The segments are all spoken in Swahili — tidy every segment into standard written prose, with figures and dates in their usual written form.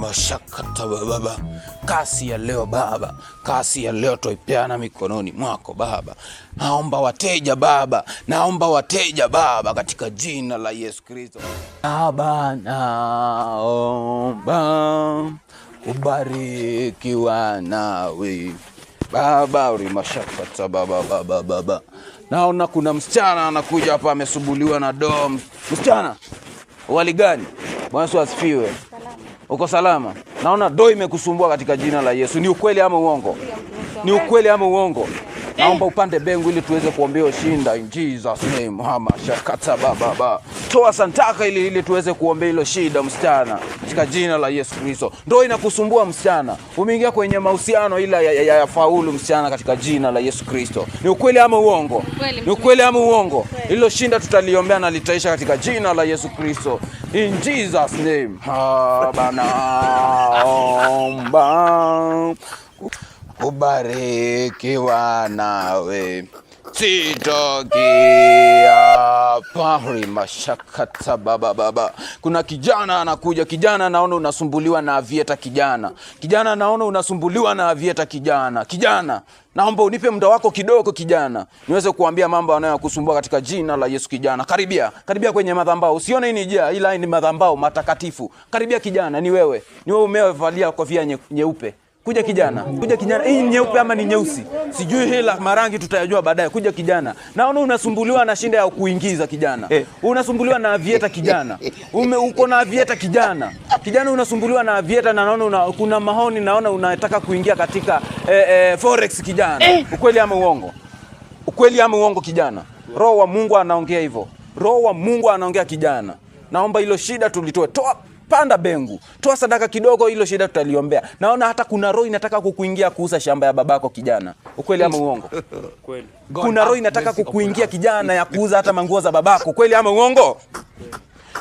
Mashakata baba, kasi ya leo Baba, kasi ya leo toipeana mikononi mwako Baba. Naomba wateja Baba, naomba wateja Baba, katika jina la Yesu Kristo. Baba, naomba ubarikiwa nawe Baba. Urimashakata baba baba baba. Naona kuna msichana anakuja hapa amesubuliwa na dom. Msichana, wali gani? Bwana Yesu asifiwe. Uko salama? Naona doo imekusumbua katika jina la Yesu. Ni ukweli ama uongo? Ni ukweli ama uongo? Naomba upande bengu ili tuweze kuombea shinda in Jesus name. Hama shakata baba baba. Toa santaka ili tuweze kuombea hilo shida msichana katika jina la Yesu Kristo. Ndoa inakusumbua msichana. Umeingia kwenye mahusiano ila ya faulu msichana katika jina la Yesu Kristo. Ni ukweli ama uongo? Ni ukweli ama uongo? Hilo shinda tutaliombea na litaisha katika jina la Yesu Kristo. In Jesus name. Baba naomba ubarikiwa nawe, sitoki hapa. Mashakata baba baba. Kuna kijana anakuja. Kijana, naona unasumbuliwa na avieta. Kijana, kijana, naona unasumbuliwa na avieta. Kijana, kijana, naomba unipe muda wako kidogo kijana, niweze kuambia mambo yanayokusumbua katika jina la Yesu. Kijana, karibia, karibia kwenye madhabahu. Usione hii ni jia, ila ni madhabahu matakatifu. Karibia kijana, ni wewe, ni wewe umevalia kofia nyeupe. Kuja kijana, kuja kijana. Hii nyeupe ama ni nyeusi? Sijui, hila marangi tutayajua baadaye. Kuja kijana. Naona unasumbuliwa na shinda ya kuingiza kijana. Unasumbuliwa na avieta kijana. Uko na avieta kijana. Kijana unasumbuliwa na avieta na naona kuna mahoni, naona unataka kuingia katika forex kijana. Ukweli ama uongo? Ukweli ama uongo kijana? Roho wa Mungu anaongea hivyo. Roho wa Mungu anaongea kijana. Naomba hilo shida tulitoe. Toa, panda bengu, toa sadaka kidogo, hilo shida tutaliombea. Naona hata kuna roho inataka kukuingia kuuza shamba ya babako kijana. Ukweli ama uongo? Kweli. Kuna roho inataka kukuingia kijana ya kuuza hata manguo za babako. Kweli ama uongo?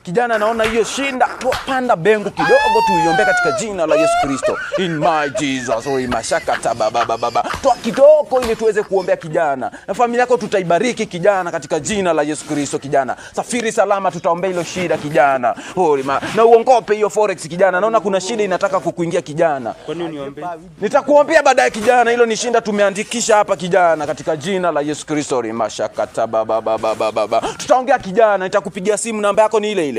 Kijana, naona hiyo shinda, panda bengu kidogo tuiombe katika jina la Yesu Kristo. In my Jesus, oh mashaka baba baba. Toa kidogo ili tuweze kuombea kijana. Na familia yako tutaibariki kijana katika jina la Yesu Kristo kijana. Safiri salama, tutaombea hilo shida kijana. Oh, na uongope hiyo forex kijana. Naona kuna shida inataka kukuingia kijana. Kwa nini uniombe? Nitakuombea baadaye kijana, hilo ni shinda tumeandikisha hapa kijana katika jina la Yesu Kristo. Mashaka baba baba baba. Tutaongea kijana, nitakupigia simu, namba yako ni ile ile.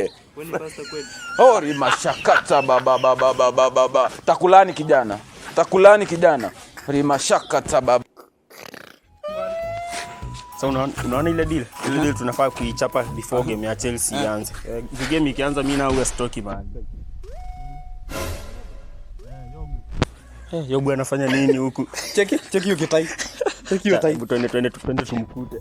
Ori mashakata baba baba baba baba. Takulani kijana. Takulani kijana. Rimashakata baba. So unaona ile deal? Ile deal tunafaa kuichapa before game ya Chelsea ianze. Game ikianza mimi na wewe stoki man. Yobu anafanya nini huku? Cheki, cheki hiyo kitai. Cheki hiyo tai. Twende twende tumkute.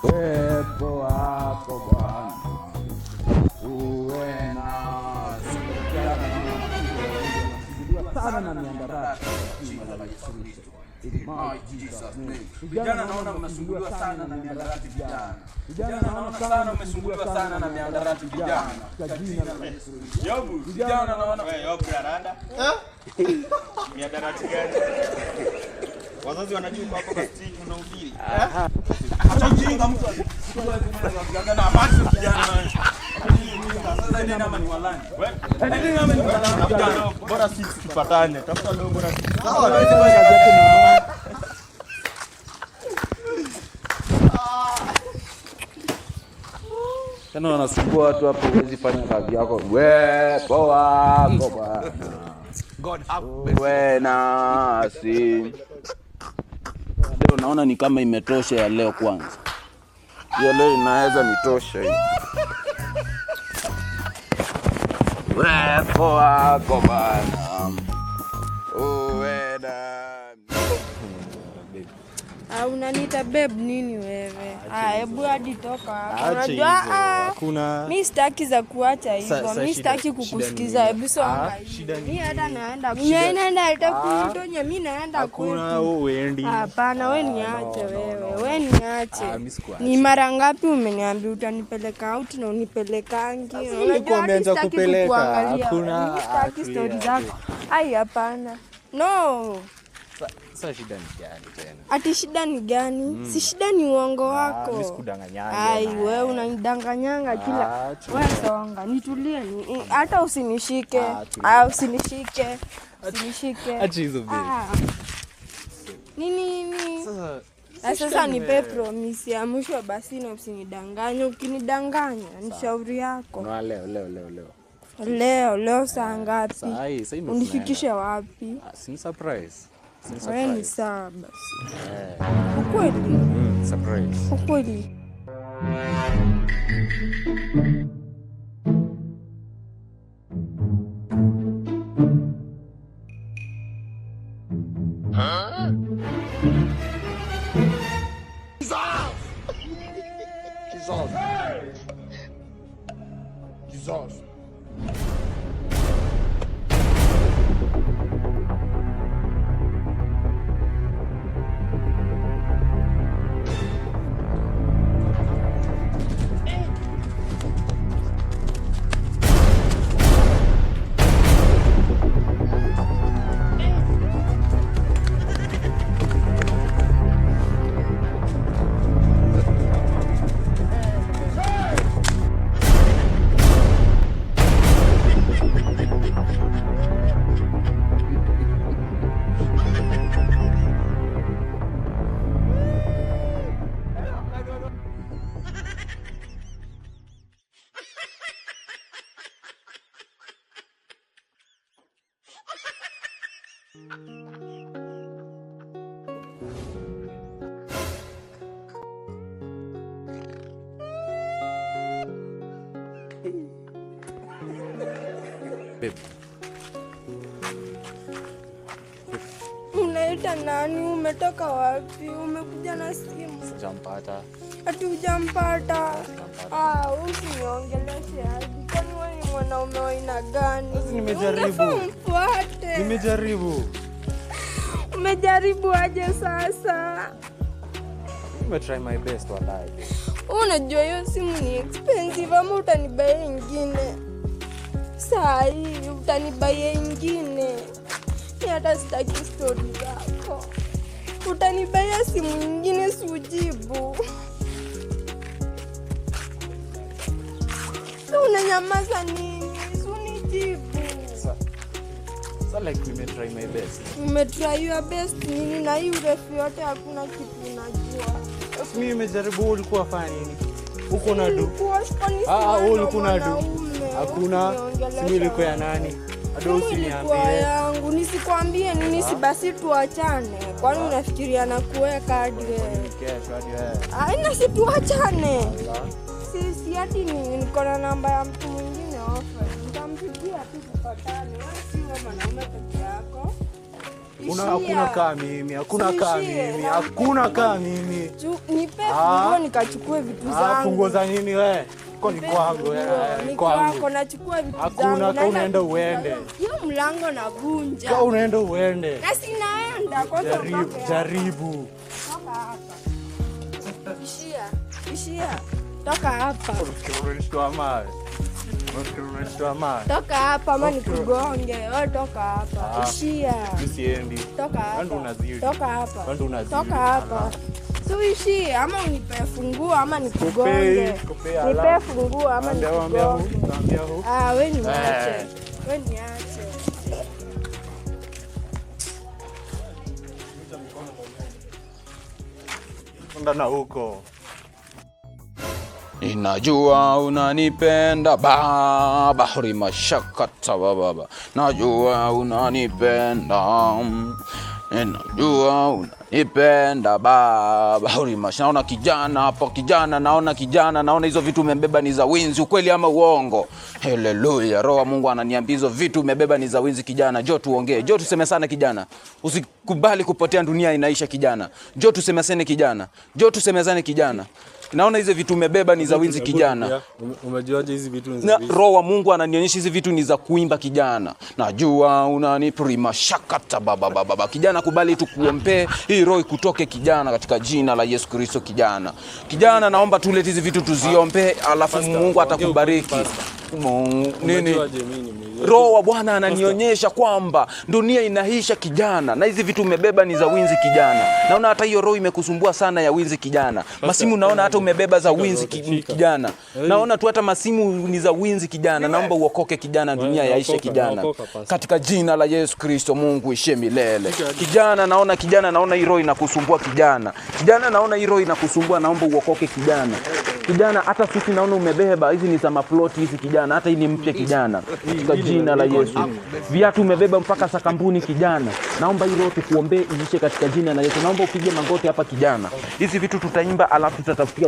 Wepo wako Bwana, uwe nasi. Sana na miandarati vijana, naona mnasumbuliwa sana na miandarati vijana. Vijana, naona sana mmesumbuliwa sana na miandarati vijana. Yobu, vijana naona wewe Yobu raranda. Miandarati gani? Wazazi wanajua uko hapo kwa street unahubiri. Acha ujinga mtu. Sasa nini ama ni walani? Nini ama ni walani vijana? Bora sisi tupatane. Tafuta leo bora sisi. Sawa. Tena wanasumbua watu hapo, huwezi fanya kazi yako. We poa poa. God have mercy. We nasi. Leo naona ni kama imetosha ya leo kwanza. Ya leo inaweza nitosha hii. We poa kwa bana. Uwe na Unaniita babe nini wewe? Hebu hadi toka hapa. Acha Unajua hivyo, hakuna. mimi sitaki za kuacha hivyo. Sa Mimi shida sitaki ni kukusikiza. nini? Hebu songa. Shida ni Mimi hata nini? naenda. Mimi naenda hata kutonya, mimi naenda Hakuna kwetu. uendi. Hapana, wewe niache wewe. Wewe niache. Mimi sikuachi. Ni mara ngapi umeniambia utanipeleka out na unipelekangi? Unajua nilikuwa hadi nimeanza sitaki kupeleka. kukuangalia. Hakuna, Mimi sitaki tulia, story zako. Ai, hapana. No. Sasa shida ni gani tena? Ati shida ni gani? Si shida ni uongo wako. Mimi sikudanganyanga. Ai, wewe unanidanganyanga kila. Wewe songa, nitulie ni hata usinishike. Usinishike. Usinishike. Acha hizo babe. Nini nini? Sasa nipe promise ya mwisho basi na usinidanganye. Ukinidanganya ni shauri yako. No, leo leo leo leo. Leo leo saa ngapi? Saa hii sasa unifikishe wapi? Si surprise. Si surprise. Wewe ni sawa basi. Ukweli? Surprise. Ukweli. Huh? Jesus! Jesus! Jesus! Babe. Unaita nani? Umetoka wapi? Umekuja na simu? Sijampata. Ati hujampata? Usiniongeleshe hadi. Kwani wewe ni mwanaume wa aina gani? Nimejaribu. Umfuate. Nimejaribu. Umejaribu aje sasa? Nimetry my best wallahi. Unajua hiyo simu ni expensive, ama utanibaia ingine? Saa hii utanibaia ingine. Ni hata sitaki story zako. Utanibaia simu nyingine si ujibu. So unanyamaza nini? Si unijibu. Sa like nimetry my best. Umetry your best nini? Na hii urefu yote hakuna kitu unajua. Sasa mimi nimejaribu, ulikuwa fanya nini? Uko na du. Ulikuwa na du. Hakuna. Simu ilikuwa ya nani? Ado usiniambie. Yangu nisikwambie nini? Si basi tuachane. Kwani unafikiria na kuweka hadi wewe? Kesho hadi wewe. Aina si tuachane. Si hadi niko na namba ya mtu mwingine offer. Nitampigia tu tupatane. Wewe si wewe mwanaume peke yako. Hakuna kama mimi, hakuna kama mimi, hakuna kama mimi. Nipe funguo nikachukue vitu zangu. Funguo za nini wewe? Kwa ni kwangu wewe, ni kwako nachukua vitu zangu. Hakuna, kama unaenda uende. Hiyo mlango navunja. Kama unaenda uende. Na sinaenda kwanza. Jaribu. Toka hapa. Ishia. Ishia. Toka hapa. Toka hapa ama nikugonge. Wewe toka hapa. Ishia. Siendi. Toka hapa. Toka hapa. Toka hapa. Suishi ama unipe funguo ama nikugonge. Nipe funguo ama nikugonge. Wewe niache. Wewe niache. Ndana huko. Ninajua unanipenda baba, hurima shakata baba. Najua unanipenda. Ninajua unanipenda baba. Hurima. Naona kijana hapo, kijana, naona kijana, naona hizo vitu umebeba ni za winzi, ukweli ama uongo? Haleluya. Roho Mungu ananiambia hizo vitu umebeba ni za winzi kijana. Njoo tuongee. Njoo tuseme sana kijana. Usikubali kupotea, dunia inaisha kijana. Njoo tusemesane kijana. Njoo tusemezane kijana. Naona hizo vitu umebeba ni za winzi kijana. Umejuaje hizi vitu ni za winzi? Roho wa Mungu ananionyesha hizi vitu ni za kuimba kijana. Najua unaniprima shakata baba baba. Kijana kubali tu kuombe hii roho ikutoke kijana katika jina la Yesu Kristo kijana. Kijana naomba tulete hizi vitu tuziombe alafu Mungu atakubariki. Mungu, nini? Unajuaje mimi nimeiba? Roho wa Bwana ananionyesha kwamba dunia inaisha kijana, na hizi vitu umebeba ni za winzi kijana. Naona hata hiyo roho imekusumbua sana ya winzi kijana. Masimu naona hata umebeba za Shika winzi zote, shika. kijana. Hey. Naona tu hata masimu ni za winzi kijana. Naomba uokoke kijana, dunia yaishe Naokoka, kijana, naokoka, Pastor. katika jina la Yesu Kristo. Mungu ishe milele. Kijana, naona kijana, naona hii roho inakusumbua kijana. Kijana, naona hii roho inakusumbua, naomba uokoke kijana. Kijana, hata suti naona umebeba, hizi ni za maploti hizi kijana, hata hii ni mpya kijana, katika jina la Yesu. Viatu umebeba mpaka za kampuni kijana, naomba hii roho tukuombee iishe katika jina la Yesu. Naomba upige magoti hapa kijana, hizi vitu tutaimba, alafu tutatafutia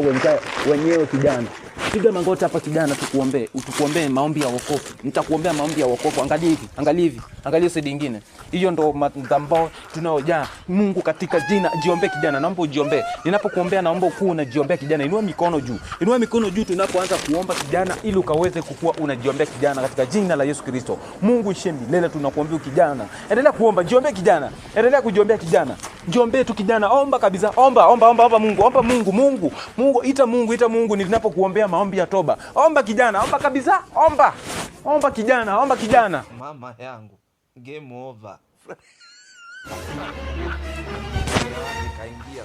wenyewe kijana. Piga magoti hapa kijana, tukuombee, tukuombee maombi ya wokovu. Nitakuombea maombi ya wokovu. Angalia hivi, angalia hivi, angalia side nyingine. Hiyo ndo madhabahu tunayojaa Mungu katika jina. Jiombee kijana, naomba ujiombee. Ninapokuombea naomba ukuwe unajiombea kijana. Inua mikono juu, inua mikono juu tunapoanza kuomba kijana, ili ukaweze kukua unajiombea kijana katika jina la Yesu Kristo. Mungu ishe milele, tunakuombea kijana. Endelea kuomba, jiombee kijana, endelea kujiombea kijana, jiombee tu kijana, omba kabisa, omba, omba, omba, omba Mungu, omba Mungu, Mungu, Mungu, ita Mungu, ita Mungu ninapokuombea maombi ya toba. Omba kijana, omba kabisa, omba, omba kijana, omba kijana. Mama yangu, game over. Nikaingia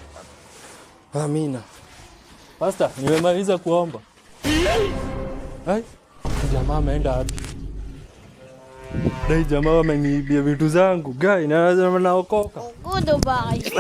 sasa. Amina. Pastor, nimemaliza kuomba. Ai, jamaa ameenda wapi? Dai, jamaa wameniibia vitu zangu. Guy, na naokoka. Goodbye.